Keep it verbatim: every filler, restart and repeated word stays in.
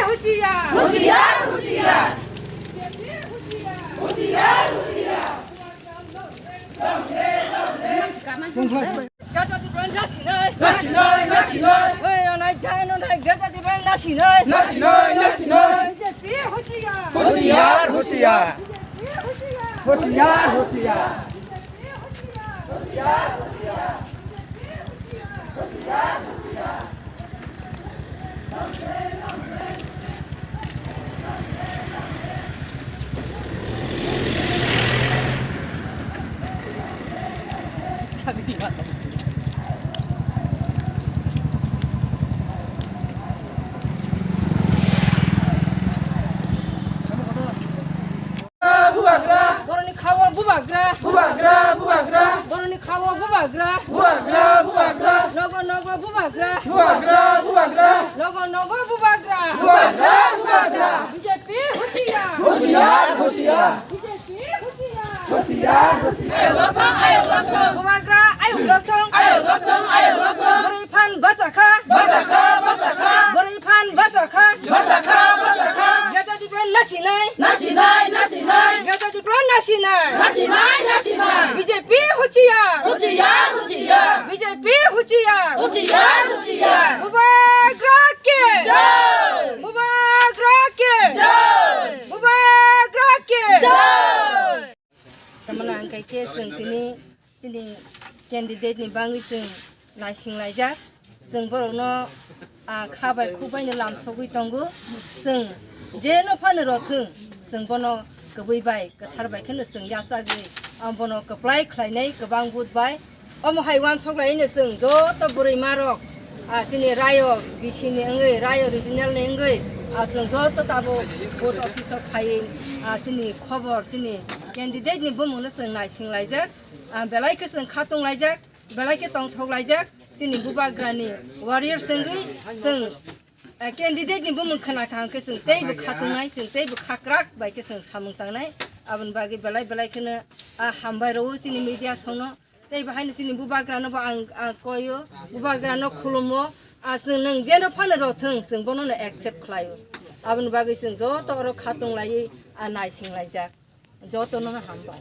Husiar! Husiar, husiar! Husiar, husiar! Greater Tipraland nasinai! Nasinai, nasinai! Oi, anai jai no nai, Greater Tipraland nasinai! Nasinai, nasinai! B J P husiar! Husiar, husiar! B J P husiar! Husiar, husiar! Bubagra! Boroni khawa bubagra! Bubagra, bubagra! Boroni khawa bubagra! Bubagra, bubagra! Nogo, nogo bubagra! Bubagra, bubagra! Nogo, nogo bubagra! Bubagra, bubagra! B J P husiar! Husiar, husiar! B J P husiar! Husiar, husiar! Ayok lothong, ayok lothong! Bubagra, ayok lothong! Ayok lothong, ayok lothong! Boroi phan bachakha! Bachakha, bachakha! Boroi phan bachakha! Bachakha, bachakha! Greater Tipraland nasinai! Nasinai, nasinai! Greater Tipraland nasinai! Nasinai, nasinai! B J P husiar! Husiar, husiar! B J P husiar! Husiar, husiar! Bubagra ke! Jai! Bubagra ke! Jai! Bubagra ke! Jai! Tamana hwnkhe khe chwng tini chini candidate ni bagwi chwng naising laijak. Chwng borokno, ah, kha bai khuk bai no lam sogwi tongo. Chwng jeno phano rw thwng, chwng bono kwbwi bai kwthar bai kheno chwng yachagwi, ah, bono kwplai khlainai kwbang vote bai. Omo hai uansuk laino chwng joto bwrwi marok, ah, chini rayo bisini wngwi, rayo regional ni wngwi, ah, chwng joto tabuk vote office o phaiwi, ah, chini khobor, chini candidate ni bumung no chwng naising laijak, ah, belai khe chwng khatung laijak, belai khe tongthok laijak, chini bubagra ni warrior wngwi chwng, ah, candidate ni bumung khna kha hwnkhe chwng teibo khatung nai, chwng teibo khakrak bai khe chwng samung tangnai, aboni bagwi belai belai kheno, ah, hambai rwo chini media songno. Tei bahaino chini bubagrano bo ang, ang koio, bubagrano khulumo, ah, chwng nwng jeno phano rw thwng, chwng bono no accept khlaio. Aboni bagwi chwng joto oro khatung laiwi, ah, naising laijak. Jotono no hambai.